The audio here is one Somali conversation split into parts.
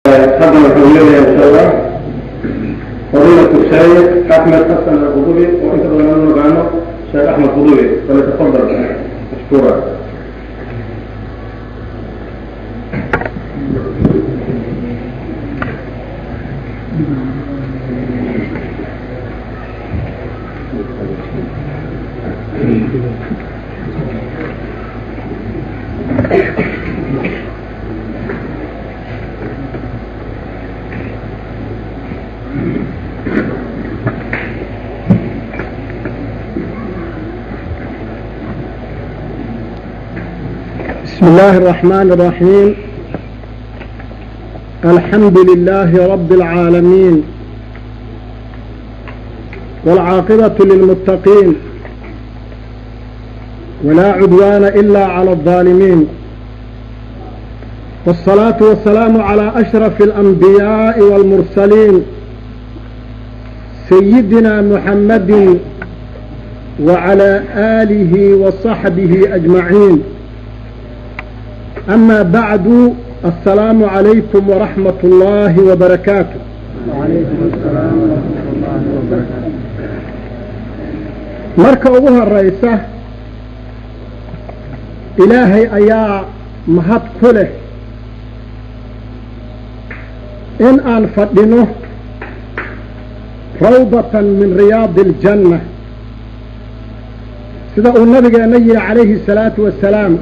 Haddana wuxuu leeyahay, insha Allah, fadiilatu Shaykh Axmed Xasan Alqudubi, oo inta badan anu naqaano Sheekh Axmed Qudubi. فليتفضل مشكورا. بسم الله الرحمن الرحيم. الحمد لله رب العالمين، والعاقبة للمتقين، ولا عدوان إلا على الظالمين، والصلاة والسلام على أشرف الأنبياء والمرسلين، سيدنا محمد وعلى آله وصحبه أجمعين. أما بعد، السلام عليكم ورحمة الله وبركاته. وعليكم السلام ورحمة الله وبركاته. Marka ugu horaysa, Ilaahay ayaa mahad ku leh in aan fadhino روضة من رياض الجنة, sida uu nabigeenna yihi calayhi الsalaatu wasalaam: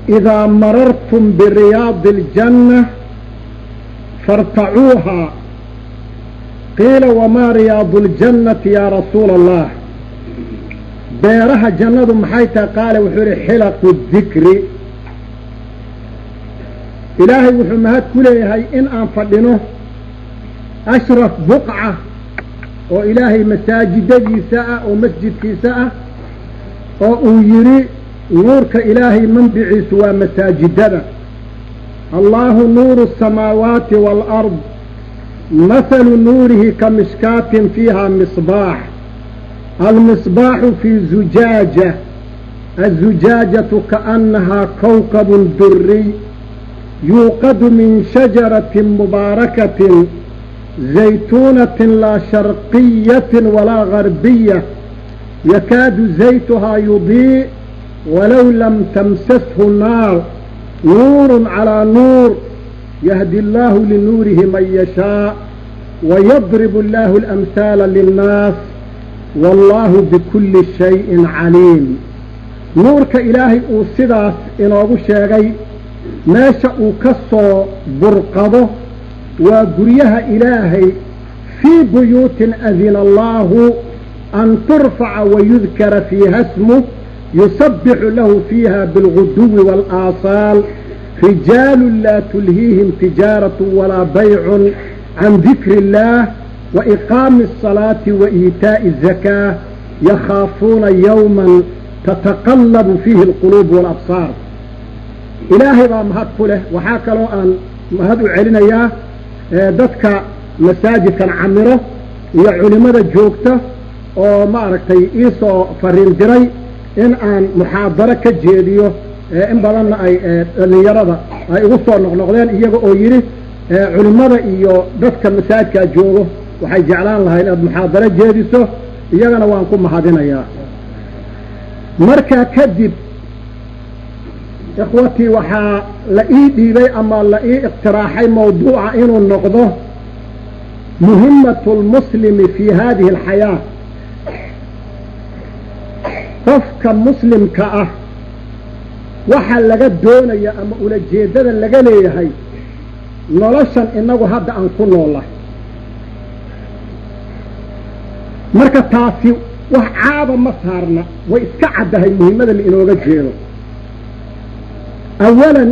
إذا مررتم برياض الجنة فارتعوها. قيل: وما رياض الجنة يا رسول الله؟ Beeraha jannadu maxay tahay? Qaale, wuxuu yihi: حلق الذكر. Ilaahay wuxuu mahad ku leeyahay in aan fadhino أشرف بقعة oo Ilaahay masaajidadiisa ah, oo masjidkiisa ah, oo uu yidhi nuurka Ilaahay manbiciisu waa masaajidada: الله نور السماوات والأرض، مثل نوره كمشكاة فيها مصباح، المصباح في زجاجة، الزجاجة كأنها كوكب دري، يوقد من شجرة مباركة زيتونة لا شرقية ولا غربية، يكاد زيتها يضيء ولو لم تمسسه نار، نور على نور، يهدي الله لنوره من يشاء، ويضرب الله الأمثال للناس، والله بكل شيء عليم. Nuurka Ilaahay uu sidaas inoogu sheegay, meesha uu ka soo burqado waa guryaha Ilaahay: في بيوت أذن الله أن ترفع ويذكر فيها اسمه، يسبح له فيها بالغدو والآصال رجال لا تلهيهم تجارة ولا بيع عن ذكر الله وإقام الصلاة وإيتاء الزكاة، يخافون يوما تتقلب فيه القلوب والأبصار. Ilaahay baa mahad ku leh. Waxaa kaloo aan mahad u celinayaa dadka masaajidkan camiro iyo culimada joogta oo maaragtay iisoo fariin diray in aan muxaadaro ka jeediyo. In badanna ay dhallinyarada ay igu soo noqnoqdeen, iyaga oo yidhi culimada iyo dadka masaajidkaa joogo waxay jeclaan lahayd inaad muxaadaro jeediso. Iyagana waan ku mahadinayaa. Markaa kadib, ikhwatii, waxaa la ii dhiibay ama la ii iqtiraaxay mawduuca inuu noqdo مهمة المسلم في هذه الحياة. Qofka muslimka ah waxa laga doonaya ama ulajeeddada laga leeyahay noloshan inagu hadda aan ku noolahay. Marka taasi wax caaba ma saarna, way iska caddahay muhimmada la inooga jeedo. Awalan,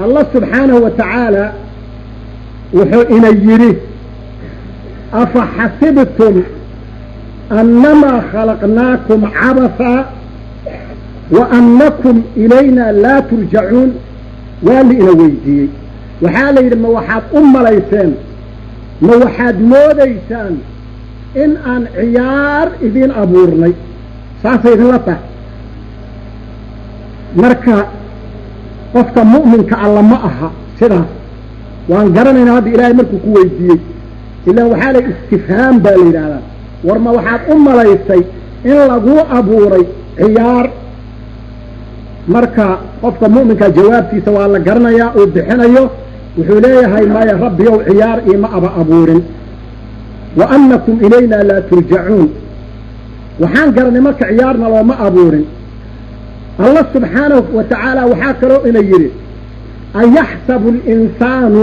Allah subxaanahu wa tacaala wuxuu ina yidhi: أفحسبتم أنما خلقناكم عبثا وأنكم إلينا لا ترجعون. Waa la ina weydiiyey. Waxaa la yidhi: ma waxaad u malayseen, ma waxaad moodaysaan in aan ciyaar idiin abuurnay? Saasay idinla tahay? Marka qofka mu'minka alla ma aha sidaas. Waan garanaynaa hadda Ilaahay markuu ku weydiiyey, ilaan waxaa la istifhaam baa la yidhaahdaa. War ma waxaad u malaysay in laguu abuuray ciyaar? Marka qofka mu'minka jawaabtiisa waa la garanayaa uu bixinayo, wuxuu leeyahay maya rabbiyow ciyaar iima aba abuurin. Wa annakum ilaynaa laa turjacuun. Waxaan garanay marka ciyaarna looma abuurin. Allah subxaanahu wa tacaala waxaa kaloo ina yidhi ayaxsabu alinsaanu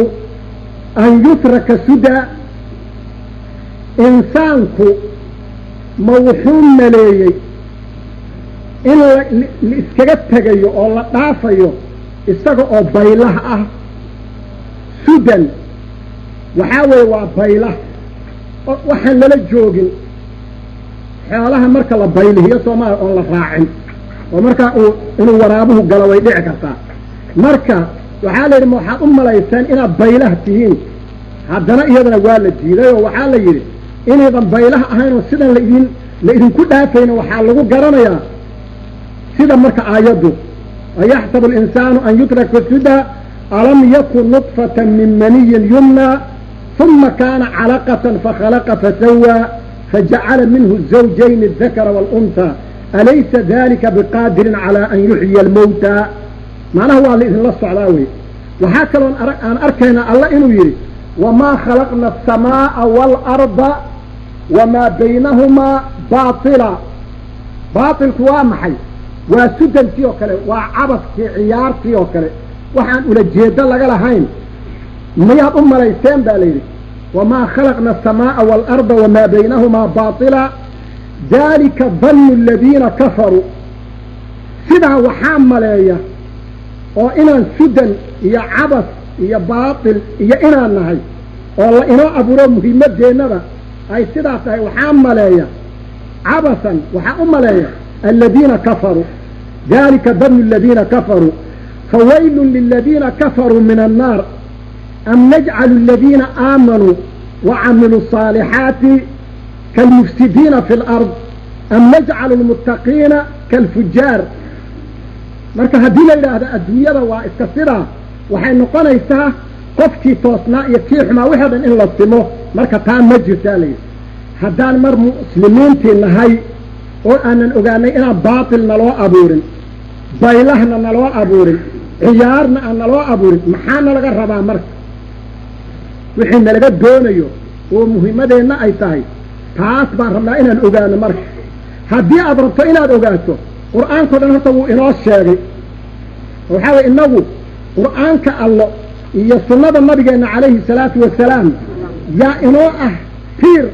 an yutraka sudaa. Insaanku ma wuxuu maleeyey in la iskaga tegayo oo la dhaafayo isaga oo baylah ah? Sudan waxaa weeye waa baylah, waxaan lala joogin. Xoolaha marka la baylihiyo soomaaliya oon la raacin oo markaa uu inuu waraabuhu galo way dhici kartaa. Marka waxaa la yidhi ma waxaad u malayseen inaad baylah tihiin? Haddana iyadana waa la diiday oo waxaa la yidhi inaydan baylah ahayn oo sidan laidin la idinku dhaafayna waxaa lagu garanayaa sida marka aayaddu ayaxsabu alinsaanu an yutraka sudaa alam yakun nudfatan min maniyin yumnaa uma kaana calaqatan fakhalaqa fasawaa fajacala minhu zawjayni adakara waalunhaa alaysa dalika biqaadirin calaa an yuxyiya almowtaa. Macnaha waa la idinla socdaa wey. Waxaa kaloon aan arkaynaa alla inuu yidhi wamaa khalaqna aلsamaaءa wاlأrda wamaa baynahumaa baطila. Baatilku waa maxay? Waa sudankii oo kale, waa cabaskii ciyaartii oo kale, waxaan ula jeedo laga lahayn. Miyaad u malayseen baa la yidhi wamaa khalaqna aلsamaaءa wاlأrda wamaa baynahumaa baطila dalika dannu aladiina kafaruu. Sidaa waxaa maleeya oo inaan sudan iyo cabas iyo baatil iyo inaan nahay oo la inoo abuuro muhiimadeennada ay sidaa tahay, waxaa maleeya cabasan, waxaa u maleeya aladiina kafaruu. Dalika dannu aladiina kafaruu fawaylun liladiina kafaruu min annaar am najcalu aladiina aamanuu wacamiluu الصaalixaati kaalmufsidiina fi اlard am najcalu lmuttaqiina kaalfujaar. Marka haddii la yidhaahdo adduunyada waa iska sidaa, waxay noqonaysaa qofkii toosnaa iyo kii xumaa wixii o dhan in la simo. Marka taa ma jirtaa la yidhi. Haddaan mar muslimiintii nahay oo aanan ogaanay inaan baatil naloo abuurin, baylahna naloo abuurin, ciyaarna aan naloo abuurin, maxaa nalaga rabaa? Marka wixii nalaga doonayo oo muhiimadeenna ay tahay taas baan rabnaa inaan ogaano. Marka haddii aad rabto inaad ogaato, qur'aanka o dhan horta wuu inoo sheegay. Waxaa weye innagu qur'aanka allo iyo sunnada nabigeenna calayhi salaatu wasalaam yaa inoo ah tiir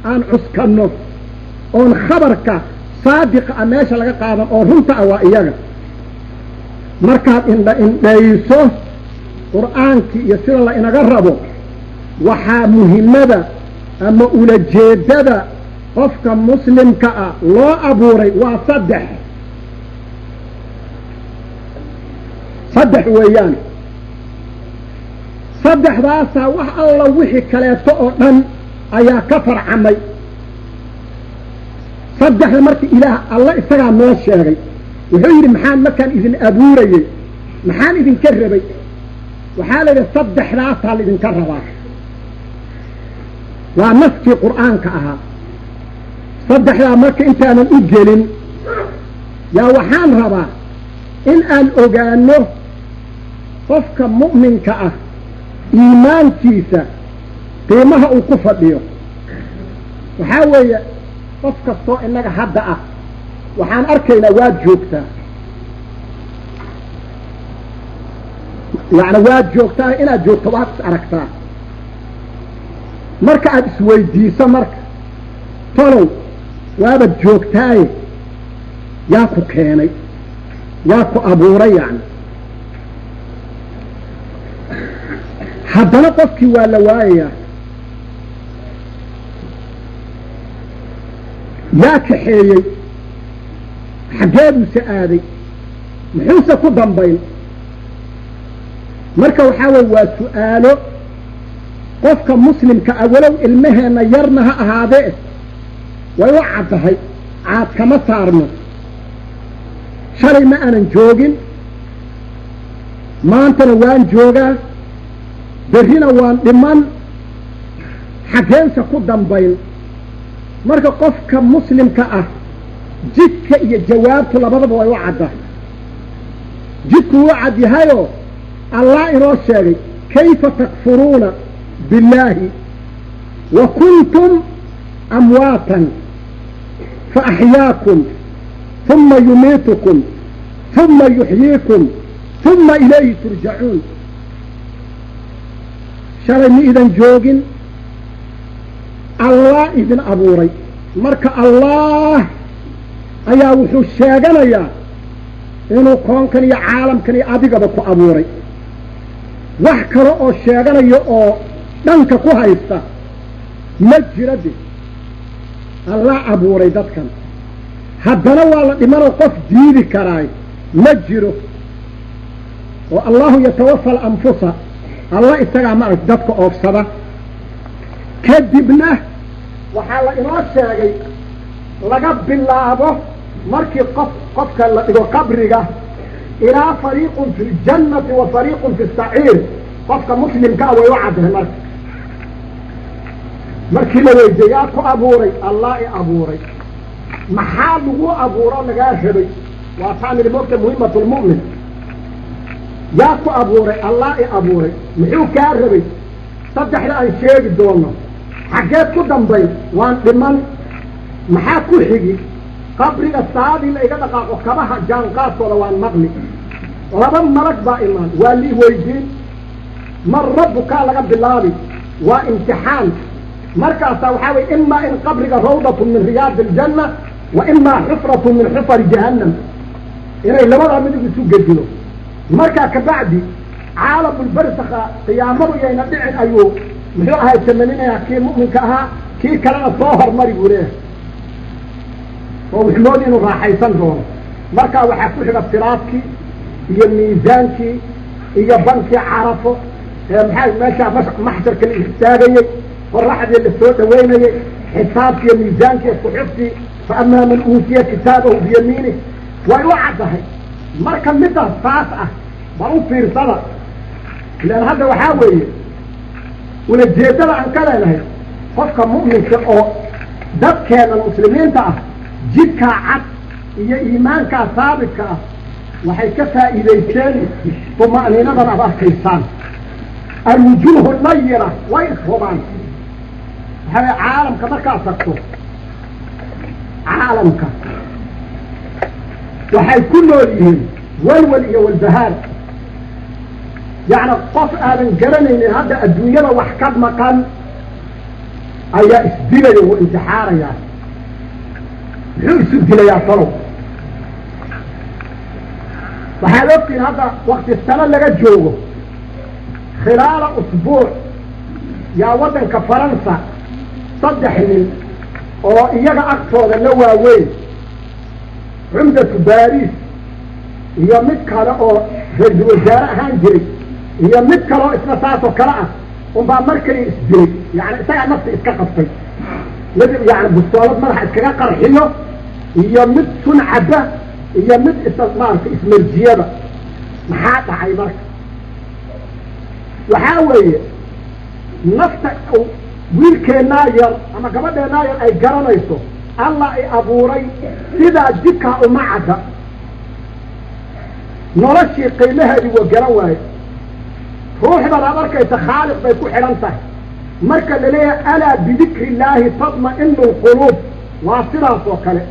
aan cuskanno oon khabarka saadiqa ah meesha laga qaadan oo runta ah waa iyaga. Markaad indha indhayso qur'aankii iyo sida la inaga rabo, waxaa muhimmada ama ulajeedada qofka muslimka ah loo abuuray waa saddex. Saddex weeyaan. Saddexdaasaa wax alla wixii kaleeto oo dhan ayaa ka farcamay. Saddexda marka Ilaah alla isagaa noo sheegay, wuxuu yidhi maxaan markaan idin abuurayey maxaan idinka rabay? Waxaa la yidhi saddexdaasaa la idinka rabaa. Waa naskii qur'aanka ahaa. Saddexdaa marka intaanan u gelin yaa waxaan rabaa in aan ogaano qofka mu'minka ah iimaankiisa qiimaha uu ku fadhiyo. Waxaa weeye qof kastoo innaga hadda ah waxaan arkaynaa waad joogtaa, yacni waad joogtaa, inaad joogto waad is aragtaa. Marka aad isweydiiso marka tolow waabaad joogtaaye yaa ku keenay, yaa ku abuuray? Yacni haddana qofkii waa la waayayaa. Yaa kaxeeyey? Xaggeeduuse aaday? Muxuuse ku dambayn? Marka waxaa weye waa su'aalo qofka muslimka ah walow ilmaheenna yarna ha ahaadee way u caddahay, caad kama saarno. Shalay ma aanan joogin, maantana waan joogaa, Berrina waan dhiman, xaggeensa ku dambayn. Marka qofka muslimka ah jidka iyo jawaabtu labadaba way u cadda. Jidku wuu cad yahayoo Allah inoo sheegay: kayfa takfuruuna billaahi wa kuntum amwaatan fa axyaakum uma yumiitukum uma yuxyiikum uma ilayhi turjacuun. Shalay ma idan joogin, Allah idin abuuray. Marka Allah ayaa wuxuu sheeganayaa inuu koonkan iyo caalamkan iyo adigaba ku abuuray. Wax kale oo sheeganaya oo dhanka ku haysta ma jira. De Allah abuuray dadkan, haddana waa la dhimanoo qof diidi karaay ma jiro. Oo allahu yatawafa alanfusa, Allah isagaa ma arag dadka oofsada. Kadibna waxaa la inoo sheegay, laga bilaabo markii qofka la dhigo qabriga ilaa fariiqun fi ljannati wa fariiqun fi saciir. Qofka muslimka ah way u caddahay. Markii la weydiiyey: yaa ku abuuray? Allah i abuuray. Maxaa lagu abuuro lagaa rabay? Waa taan nidhi, moogta, muhimat lmu'min. Yaa ku abuuray? Allah i abuuray. Muxuu kaa rabay? Saddexda aan sheegi doono. Xaggeed ku dambayn? Waan dhiman. Maxaa ku xigi? Qabriga saadii la iga dhaqaaqo, kabaha jaanqaadkooda waan maqli. Laba malag baa imaan, waa lii weydiin: man rabbukaa laga bilaabi, waa imtixaan. Markaasaa waxaa weye imaa in qabriga rawdatun min riyaadi aljanna wa imaa xufratun min xufari jahannam, inay labadaa midig isu gedido. Markaa kabacdi caalamulbarsakha qiyaamadu yayna dhicin ayuu muxuu ahay tamaninayaa kii mu'minka ahaa, kii kalena soo hormari buu leeyahay, oo wuxuu moodi inuu raaxaysan doono. Markaa waxaa ku xiga siraadkii iyo miisaankii iyo bankii Carafo ee maxaa meeshaa maxsharka la istaagayey, qoraxdii la soo dhaweynayey, xisaabkiiyo miisaankiiyo suxuftii, fa amaa man uutiya kitaabahu biyamiinih. Way u caddahay. Marka midaas taas ah bal u fiirsada, ilaan hadda waxaa weeye ulajeedada aan ka leenahay qofka mu'minka oo dadkeena muslimiinta ah jidkaa cad iyo iimaankaa saabitka ah waxay ka faa'iidaysteen tuma'niinadan aad arkaysaan, alwujuuhu nayira, way ishubaan. Waxaa weye caalamka markaad tagto, caalamka waxay ku nool yihiin walwal iyo walbahaar. Yacni qof aadan garanaynin hadda adduunyada wax ka maqan ayaa isdilaya, wuu intixaarayaa. Muxuu isu dilayaa talow? Waxaad ogtihiin hadda wakti sano laga joogo, khilaala usbuuc, yaa waddanka Faransa saddex nin oo iyaga agtooda la waaweyn, cumdatu Baariis iyo mid kale oo ra-iisul wasaare ahaan jiray iyo mid kale oo isna saasoo kale ah, unbaa mar kaliya isdilay. Yani isagaa nafta iska qabtay, mid yani bustoolad madaxa iskaga qarxiyo iyo mid suncaba iyo mid is maaragtay ismerjiyaba. Maxaa dhacay? Marka waxaa weeye nafta wiilkeennaa yar ama gabadheennaa yar ay garanayso Allah ay abuuray, sidaa jidkaa uma cadda. Noloshii qiimaheedii waa garan waaye. Ruuxdan aad arkaysa khaaliq bay ku xidhan tahay. Marka la leeyahay alaa bidikri illaahi tadma'inu lquluub, waa sidaas oo kale.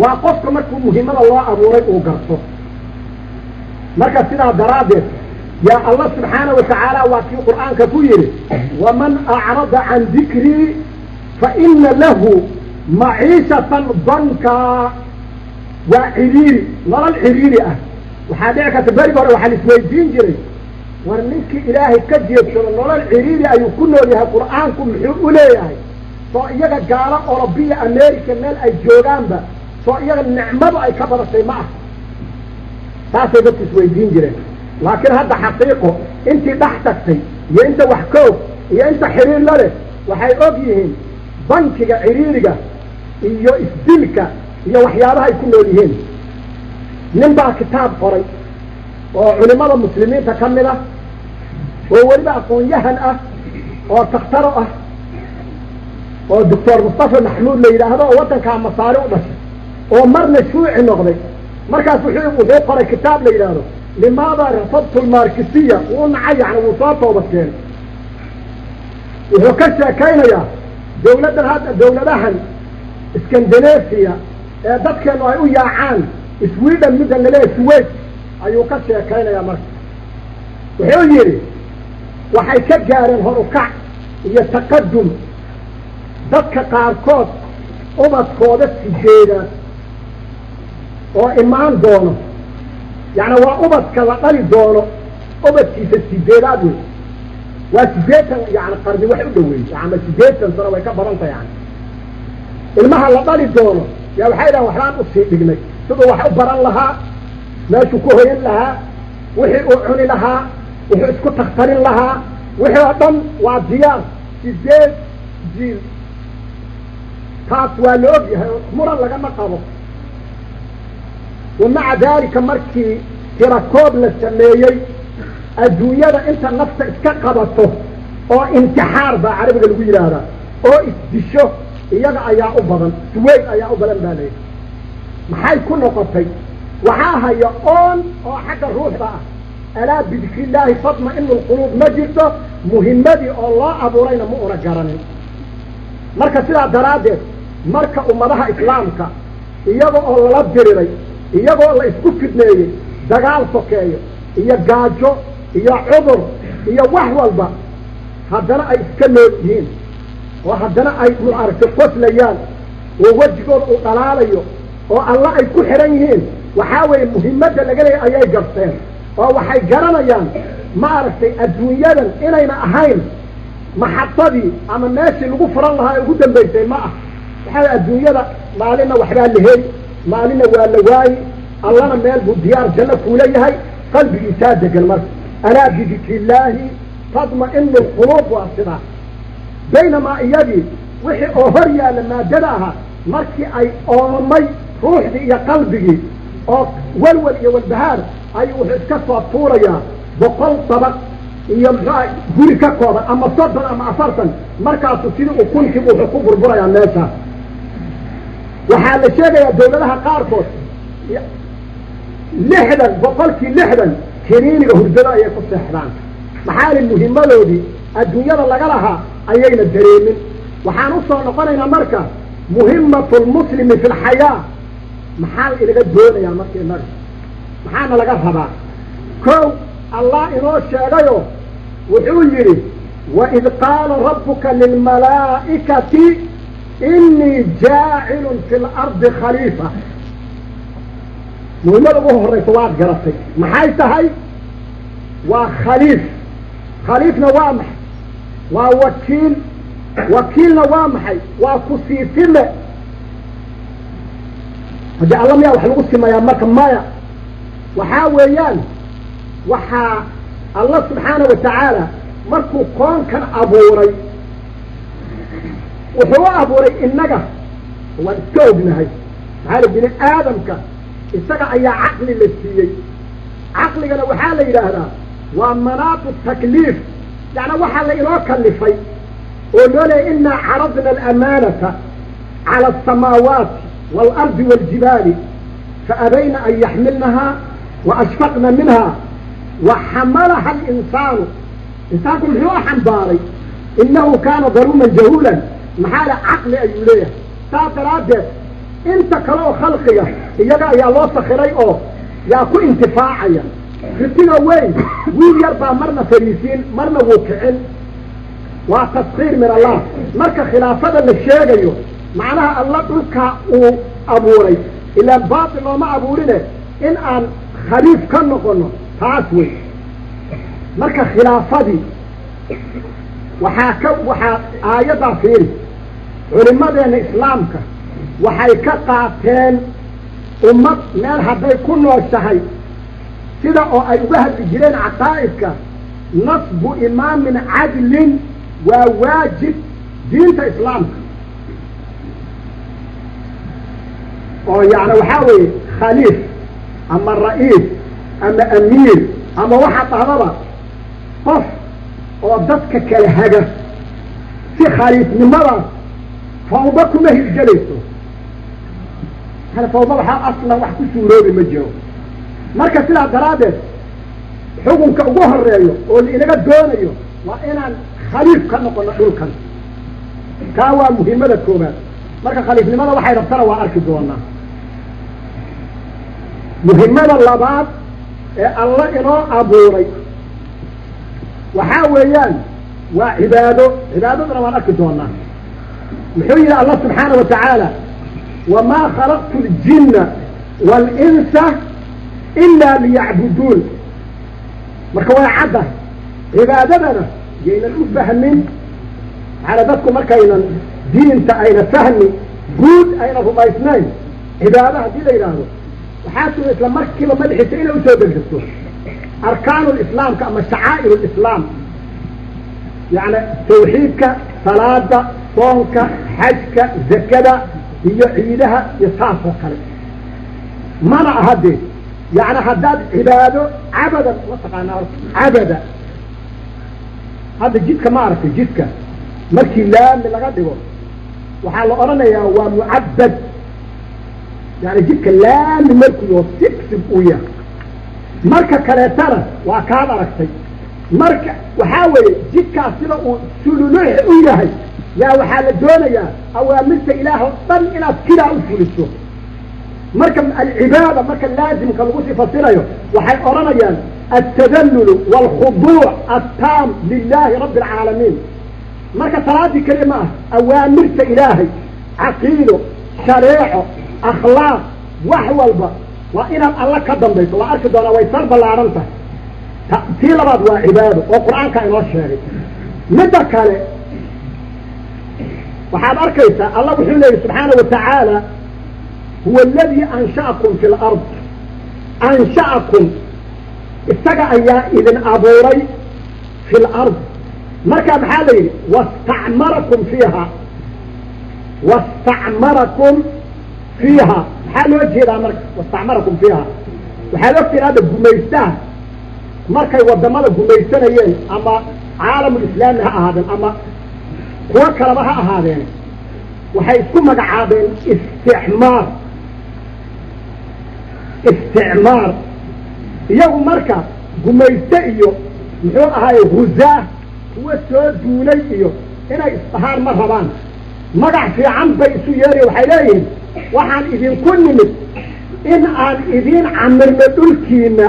Waa qofka markuu muhiimada loo abuuray uu garto. Marka sidaa daraaddeed yaa Allah subxaana wa tacaala waa kii Qur'aanka ku yidhi: waman acrada can dikrii fa ina lahu maciishatan dankaa. Waa ciriiri, nolol ciriiri ah. Waxaa dhici karta berigi hore waxaa la isweydiin jiray: war, ninkii Ilaahay ka jeedsado nolol ciriiri ayuu ku nool yahay, Qur'aanku muxuu u leeyahay? Soo iyaga gaalo Orobiya, America, meel ay joogaanba, soo iyaga nicmadu ay ka badatay ma ah? Saasay dadku isweydiin jireen. Laakiin hadda xaqiiqo intii dhex tagtay iyo inta wax koog iyo inta xiriir la leh waxay og yihiin bankiga ciriiriga iyo isdilka iyo waxyaabaha ay ku nool yihiin. Nin baa kitaab qoray oo culimada muslimiinta ka mid ah. Oo weliba aqoon-yahan ah oo takhtaro ah oo Doctor Mustafa Maxmuud la yidhaahdo, oo waddankaa Masaari u dhashay oo marna shuuci noqday. Markaas wuxuu qoray kitaab la yidhaahdo "Limaada rafadtu lmarkisiya". Wuu nacay, yani wuu soo toobad keenay. Wuxuu ka sheekaynayaa dawladdan hadda, dawladahan Scandinavia ee dadkeenu ay u yaacaan, Sweden middan laleeyahay, Suwayd ayuu ka sheekaynayaa. Marka wuxuu yidhi waxay ka gaareen hor ukac iyo taqadum. Dadka qaarkood ubadkooda sideedaad oo imaan doono, yacni waa ubadka la dhali doono ubadkiisa sideedaad wey, waa 80 yani qarni wax u dhaweey ama 80 sano way ka badan tahay. Yani ilmaha la dhali doono yaa waxay dhahan waxbaan usii dhignay, siduu wax u baran lahaa, meeshuu ku hoyan lahaa, wixii uu cuni lahaa, wuxuu isku takhtarin lahaa, wixii oo dhan waa diyaar, 8 jiil. Taas waa la og yahay oo muran lagama qabo. Wa maca daalika, markii tirakoob la sameeyey adduunyada inta nafta iska qabato oo intixaar baa Carabiga lagu yidhaahdaa oo isdisho, iyaga ayaa u badan, Suweyd ayaa u badan baa layidhi. Maxay ku noqotay? Waxaa haya oon oo xagga ruuxda ah. Alaa bidikri illaahi tatma'inu lquluub ma jirto, muhimadii oo loo abuurayna ma una garanin. Marka sidaa daraaddeed, marka ummadaha Islaamka iyaga oo lala diriray, iyagoo la isku fidneeyey, dagaal sokeeyo iyo gaajo iyo cudur iyo wax walba, haddana ay iska nool yihiin oo haddana ay maaragtay qoslayaan oo wejigooda uu dhalaalayo oo Alla ay ku xidhan yihiin, waxaa weeye muhimadda laga leeyay ayay garteen oo waxay garanayaan, ma aragtay, adduunyadan inayna ahayn maxadadii ama meeshii lagu furan lahaa ee ugu dambaysay ma ah. Waxaa way adduunyada maalinna waxbaa la heli, maalinna waa la waayi. Allana meel buu diyaar janno kuula yahay, qalbigiisaa degan. Marka alaa bidikri illaahi tadma'inu lquluub waa sidaa. Baynamaa iyagii wixii oo hor yaalla maadada ahaa, markii ay oomay ruuxdii iyo qalbigii oo walwal iyo walbahaar, ayuu wuxuu iska soo tuurayaa 100 dabaq iyo muxuuha guri ka kooban ama 30 ama 40. Markaasuu sidii ukuntiibu wuxuu ku burburayaa meeshaas. Waxaa la sheegayaa dawladaha qaarkood 60% kiniiniga hurdada ayay ku seexdaan. Maxaa li muhimadoodii adduunyada laga lahaa ayayna dareemin. Waxaan usoo noqonaynaa marka muhimatu lmuslimi fi lxayaa. Maxaa inaga doonayaa marka inaga? Maxaana laga rabaa? Kow, Allah inoo sheegayo, wuxuu yidhi: "Waid qaala rabbuka lilmalaa'ikati inii jaacilun fi lardi khaliifa". Muhimmada ugu horraysa waad garatay maxay tahay? Waa khaliif. Khaliifna waa maxay? Waa wakiil. Wakiilna waa maxay? Waa ku siisime. Haddii Alla miyaa wax lagu simayaa? Marka maya. Waxaa weeyaan, waxaa Alla subxaana wa tacaala markuu koonkan abuuray, wuxuu u abuuray innaga. Waan iska ognahay, maxaa la bini aadamka isaga ayaa caqli la siiyey. Caqligana waxaa la yidhaahdaa waa manaatu takliif, yacni waxaa la inoo kalifay oo loo leeyay: "Inaa caradna alamaanata cala asamaawaati waalardi waaljibaali faabayna an yaxmilnaha wa ashfaqna minha wa xamalaha alinsaanu". Insaanku muxuu u xambaaray? Innahu kaana daluuman jahuulan. Maxaa le? Caqli ayuu leeyahay. Saas daraaddeed inta kale oo khalqiga iyaga ayaa loo sakhiray oo yaa ku intifaacaya. Ritiga weyn wiil yar baa marna fariisiin, marna wuu kicin. Waa taskhiir min Allah. Marka khilaafada la sheegayo, macnaha Alla dhulkaa uu abuuray ilaan baatil looma abuurine, in aan khaliif ka noqono taas wey. Marka khilaafadii waxaa aayaddaa fiiri, culimadeena Islaamka waxay ka qaateen ummad meel hadday ku nooshahay, sida oo ay uga hadli jireen caqaa'idka, nasbu imaamin cadlin waa waajib diinta Islaamka. Oo yani waxaa weeye khaliif ama ra'iis ama amiir ama waxa dhahdaba qof. Oo dadka kala haga si khaliifnimadaas fawdo kuma hirgelayso. Hal fawdo waxaa aslan wax ku suuroobi ma jiro. Marka sidaa daraaddeed xukunka ugu horeeyo oo la inaga doonayo waa inaan khaliif ka noqono dhulkan. Kaa waa muhiimada koobaad. Marka khaliifnimada waxay rabtana waa arki doonaa. Muhiimada labaad ee Alla inoo abuuray waxaa weeyaan waa cibaado. Cibaadadana waan arki doonaa. Muxuu yidhi Allah subxaana wa tacaala? "Wamaa khalaqtu ljinna waalinsa ilaa liyacbuduun." Marka way caddahay. Cibaadadana yaynan u fahmin maxaana dadku markaynan diinta ayna fahmi guud ayna rumaysnayn. Cibaado haddii la yidhaahdo, waxaa suga isla markiiba madaxiisa inay usoo degdegto arkaanu lislaamka ama shacaa'ir lislaam, yacni tawxiidka, salaada, soonka, xajka, zakada iyo ciidaha iyo saas oo kale. Mana aha dee. Yacni haddaad cibaado cabada ma taqaanaa horta cabada? Hadda jidka ma aragtay? Jidka markii laami laga dhigo waxaa la odhanayaa waa mucabad. Yani jidka laami markuu yaho, sigsig uu yahay. Marka kaleetana waa kaad aragtay. Marka waxaa weeye jidkaas sida uu sululuux u yahay yaa waxaa la doonayaa awaamirta Ilaah oo dhan inaad sidaa u fuliso. Marka alcibaada marka laazimka lagu sii fasirayo waxay odhanayaan altadallul waalkhuduuc attaam lilahi rabbi alcaalamiin. Marka salaadii keliya ma ah, awaamirta Ilaahay, caqiido, shareeco, akhlaaq, wax walba waa inaad Alla ka dambayso. Waa arki doonaa, way sar ballaaran tahay. Tii labaad waa cibaado oo Qur-aanka inoo sheegay. Midda kale waxaad arkaysaa Alla wuxuu leeyahy subxaana wa tacaala: "Huwa aladii ansha'akum fi lard." Ansha'akum, isaga ayaa idin abuuray fi lard. Marka maxaa la yidhi? Wastacmarakum fiiha. Wastacmarakum fiiha, maxaa loo jeedaa marka wastacmarakum fiiha? Waxaad ogtiin hadda gumaystaha markay wadamada gumaysanayeen, ama caalamulislaami ha ahaadeen ama kuwo kaleba ha ahaadeen, waxay isku magacaabeen isticmaar. Isticmaar iyagu marka gumayste iyo muxuu ahaaye huzaah, kuwa soo duulay iyo inay isdhahaan ma rabaan. Magac fiican bay isu yeerayan. Waxay leeyihiin: "Waxaan idinku nimid in aan idiin camirno dhulkiina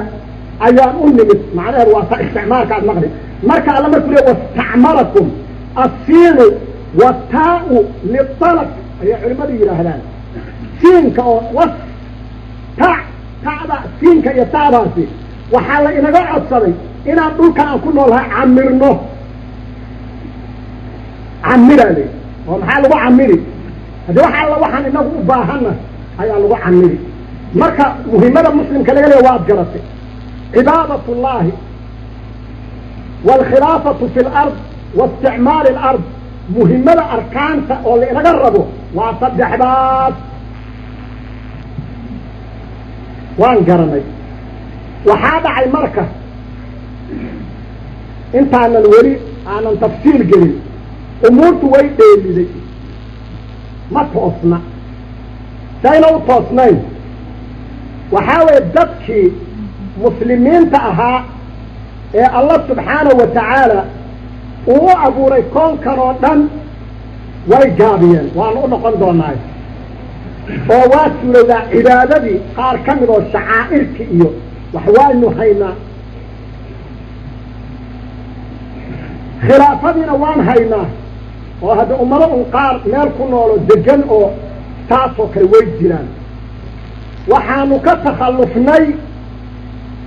ayaan u nimid." Macnaheedu waa ta isticmaarka aad maqli. Marka Alla markuu le wastacmarakum, assiinu wataau lialab ayay culimmadu yidhaahdaan. Siinka oo was ta ta'da, siinka iyo ta'daasi waxaa la inaga codsaday inaan dhulka aan ku noolhay camirno. Camiraa lay oo maxaa lagu camiri? Haddii wax alla waxaan inagu u baahanna ayaa lagu camiri. Marka muhiimada muslimka laga leeya waad garatay: cibaadat ullahi waalkhilaafatu fi lard waisticmaali alard. Muhiimada arkaanta oo la inaga rabo waa saddexdaas, waan garanay. Waxaa dhacay marka intaanan weli aanan tafsiil gelin, umuurtu way dheeliday, ma toosna. Sayna u toosnayn waxaa weeye dadkii muslimiinta ahaa ee Allah subxaanahu wa tacaala uu u abuuray koonkan oo dhan way gaabiyeen. Waanu u noqon doonaayo oo waa suurowdaa cibaadadii qaar ka mid oo shacaa'irki iyo wax waaynu haynaa, khilaafadiina waan haynaa, oo hadda ummado un qaar meel ku noolo degan oo taasoo kale way jiraan. Waxaanu ka takhallufnay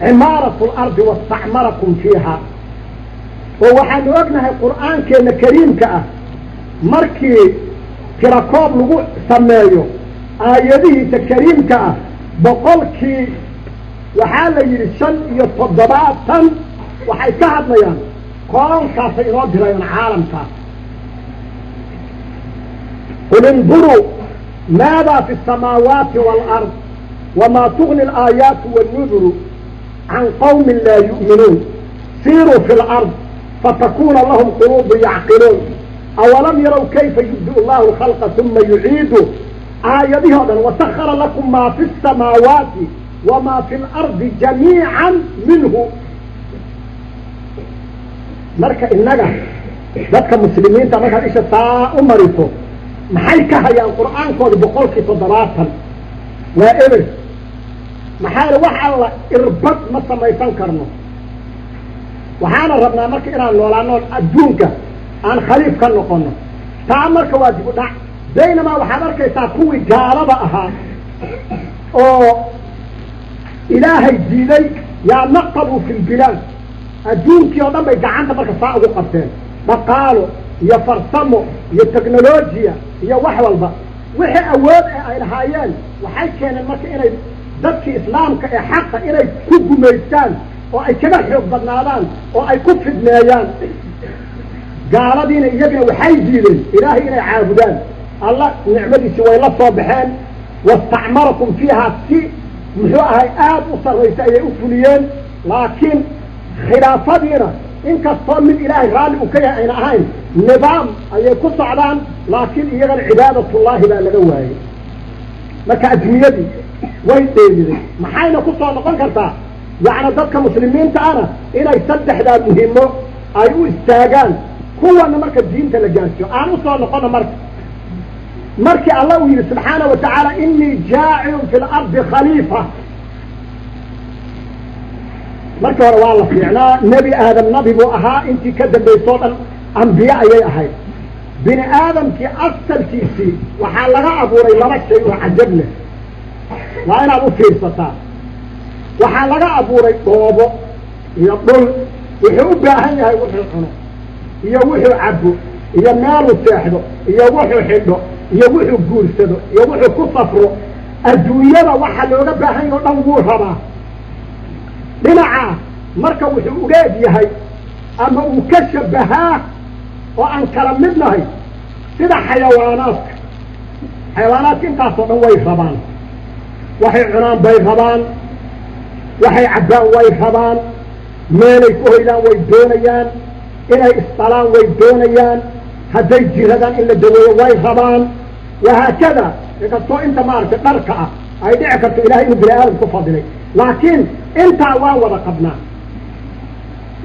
cimaaratu alardi wastacmarakum fiiha, oo waxaanu ognahay Qur'aankeenna kariimka ah markii tirakoob lagu sameeyo aayadihiisa kariimka ah, boqolkii waxaa la yidhi 75 waxay ka hadlayaan koonkaasay inoo dirayaan, caalamkaas. "Qul induruu maada fi الsamaawaati wاlأrض wma tugni alaayaatu wاnnuduru can qawmi laa yu'minuun siiruu fi اlأrض." Fatakuuna lahum quluubu yacqiluun. Awalam yarow kayfa yubdi'u allahu alkhalqa uma yuciidu. Aayadihii o dhan, wasakara lakum maa fi samaawaati wamaa fi lardi jamiican minhu. Marka innaga dadka muslimiinta markaad isha saa u mariso, maxay ka hayaan qur'aankoodi? 70% waa eber. Maxaa yidhi? Wax alla irbad ma samaysan karno. Waxaana rabnaa marka inaan noolaano, adduunka aan khaliif ka noqono. Taa marka waa dib u dhac. Baynamaa waxaad arkaysaa kuwii gaalada ahaa oo Ilaahay diiday, yaa naqabuu fi lbilaad, adduunkii oo dhan bay gacanta marka saa ugu qabteen, dhaqaalo iyo farsamo iyo technolojiya iyo wax walba. Wixii awood ee ay lahaayeen waxay keeneen marka inay dadkii islaamka ee xaqa inay ku gumaystaan oo ay kaga xoog badnaadaan oo ay ku fidneeyaan. Gaaladiina iyagina waxay diideen Ilaahay inay caabudaan. Alla nicmadiisi way la soo baxeen. Wastacmarakum fiiha, si muxuu ahay aada u sarraysa ayay u fuliyeen. Laakiin khilaafadiina, inkastoo mid Ilaahay raalli uu ka yahay ayna ahayn, nidaam ayay ku socdaan, laakiin iyagana cibaadatullaahi baa laga waayey. Marka adduunyadii way dheeliday. Maxayna ku soo noqon kartaa? Yacni dadka muslimiinta ana inay saddexdaa muhimo ay u istaagaan, kuwana marka diinta la gaarsiyo. Aan usoo noqono marka, markii Alla uu yidhi subxaana wa tacaala: "Inii jaacilun fi lardi khaliifa." Markii hore waa la fiicnaa. Nebi Aadam nabi buu ahaa, intii ka dambaysoo dhan ambiye ayay ahayd. Bini aadamkii asalkiisii waxaa laga abuuray laba shay oo cajab leh, waa inaad u fiirsataa. Waxaa laga abuuray dhoobo iyo dhul. Wuxuu u baahan yahay wuxuu cuno iyo wuxuu cabo iyo meeluu seexdo iyo wuxuu xidho iyo wuxuu guursado iyo wuxuu ku safro. Adduunyada waxa looga baahan yahy o dhan wuu rabaa. Dhinacaa marka wuxuu uga eg yahay ama uu ka shabahaa oo aan kala mid nahay sida xayawaanaadka. Xayawaanaadka intaasoo dhan way rabaan. Waxay cunaan bay rabaan, waxay cabbaan way rabaan, meelay ku hoydaan way doonayaan, inay isdhalaan way doonayaan, hadday jiradaan in la daweeyo way rabaan, wahaakada. Inkastoo inta maaragtay dharka ah ay dhici karto Ilahay inuu bini aadam ku fadilay, laakiin intaa waan wada qabnaa.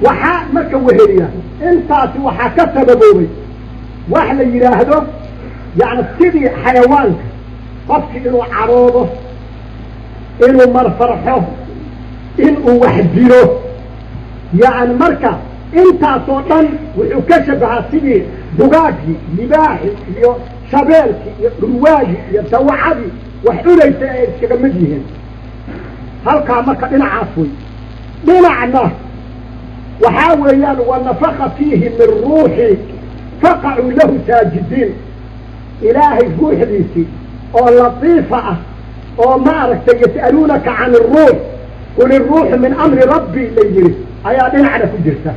Waxaa marka weheliya intaasi, waxaa ka sababoobay wax la yidhaahdo, yani sidii xayawaanka, qofki inuu cadhoodo, inuu marfarxo, inuu wax dilo. Yani marka intaasoo dhan wuxuu ka shabahaa sidii dugaagii, libaaxi iyo shabeelkii iyo dhurwaagii iyo dawacadii wax cunaysay ay iskaga mid yihiin halkaa. Marka dhinacaas wey. Dhinacna waxaa weeyaan: "Wanafaka fiihi min ruuxi faqacuu lahu saajidiin." Ilaahay ruuxdiisii oo latiifa ah oo maaragtay "Yas'aluunaka can iruux, qul iruuxu min amri rabbi" la yidhi ayaa dhinacna ku jirta.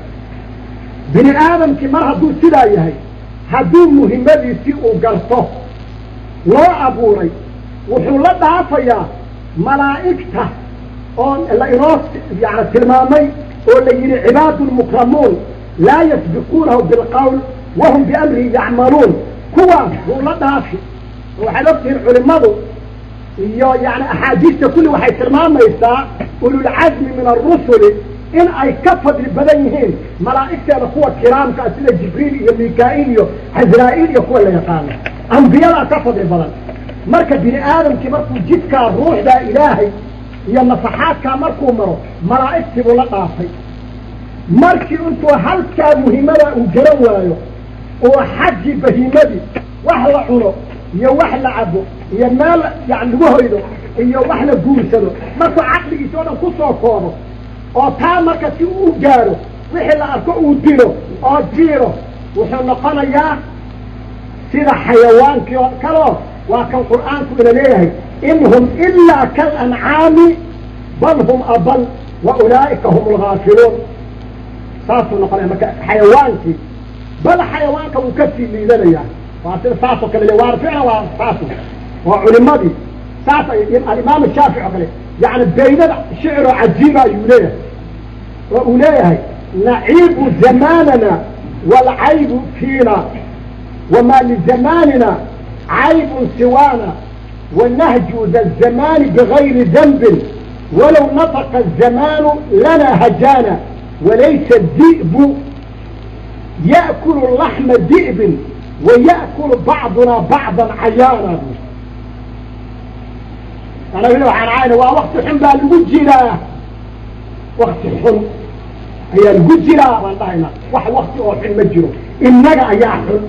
Bini aadamkii mar hadduu sidaa yahay, hadduu muhimmadiisii uu garto loo abuuray, wuxuu la dhaafayaa malaa'igta oo la inoo yani tilmaamay oo la yidhi: "Cibaadu mukramuun laa yasbiquunahu bilqawl wahum biamrihi yacmaluun." Kuwaas wuu la dhaafi. Waxaad ogtihiin culimadu iyo yani axaadiista kulli waxay tilmaamaysaa ululcazmi min arusuli in ay ka fadli badan yihiin malaa'igteeda kuwa kiraamka ah, sida Jibriil iyo Mika-iil iyo Casraa'iil iyo kuwa la yaqaano. Ambiyadaa ka fadli badan. Marka bini aadamkii markuu jidkaa ruuxdaa Ilaahay iyo nafaxaadkaa markuu maro, malaa'igtii buu la dhaafay. Markii intuu halkaa muhiimada uu garan waayo oo xaggii bahiimadii, wax la cuno iyo wax la cabo iyo meel yani lagu hoydo iyo wax la guursado, markuu caqligiisa o dhan kusoo koobo oo taa marka si uu u gaaro wixii la arko uu dilo oo jiiro, wuxuu noqonayaa sida xayawaankii oo kaleo. Waa kan Qur'aanku ina leeyahay: "In hum ilaa kalancaami bal hum adal wa ulaa'ika hum algaafiluun." Saasuu noqonaya marka xayawaankii, bal xayawaanka wuu kasii liidanayaa. Waa sida saasoo kale le, waar ficlan waa saas. Waa culimadii saas ay Alimaam Shaafici oo kale, yani baydada shiciroo cajiiba ayuu leeyahay oo uu leeyahay. Naciibu zamaanana waalcaybu fiina, wamaa lizamaanina caybun siwaana, wanahju da zamaani bigayri danbin, walow nataqa azamaanu lana hajaana, walaysa di'bu ya'kulu laxma di'bin waya'kulu bacduna bacdan cayaana. Anaga waxaan cayna waa wakti xun baa lagu jiraa, wakti xun ayaa lagu jiraa baan dhahaynaa. Wax wakti oo xun ma jiro, innaga ayaa xun.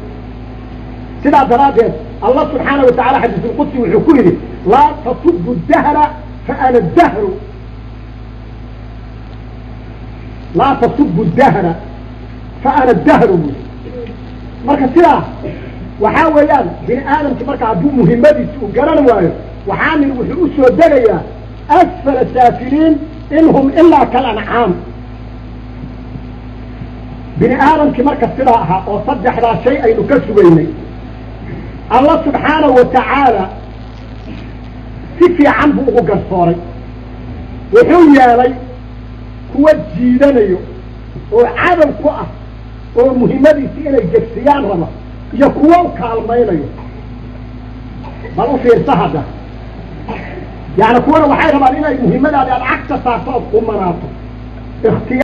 Sidaa daraaddeed Allah subxaana wa tacala xadiisulqudsi wuxuu ku yidhi: laa tasubu dahra fa ana dahru, laa tasubu dahra fa ana dahru. Marka sidaa waxaa weeyaan bini aadamki marka hadduu muhimadiisi uu garan waayo, waxaa nin wuxuu u soo degayaa asfala saafiliin, in hum ilaa kalancaam. Bini aadamkii marka sidaa ahaa oo saddexdaa shay aynu ka sugaynay, Allah subxaanahu wa tacaala si fiican buu ugu garsooray. Wuxuu yeelay kuwa jiidanayo oo cadow ku ah oo muhimmadiisi inay gegsiyaan raba, iyo kuwo u kaalmaynayo. Bal u fiirsa hadda, yani kuwana waxay rabaan inay muhimmadaadi aad cagta saarto ood qumanaato ikhtiyaar.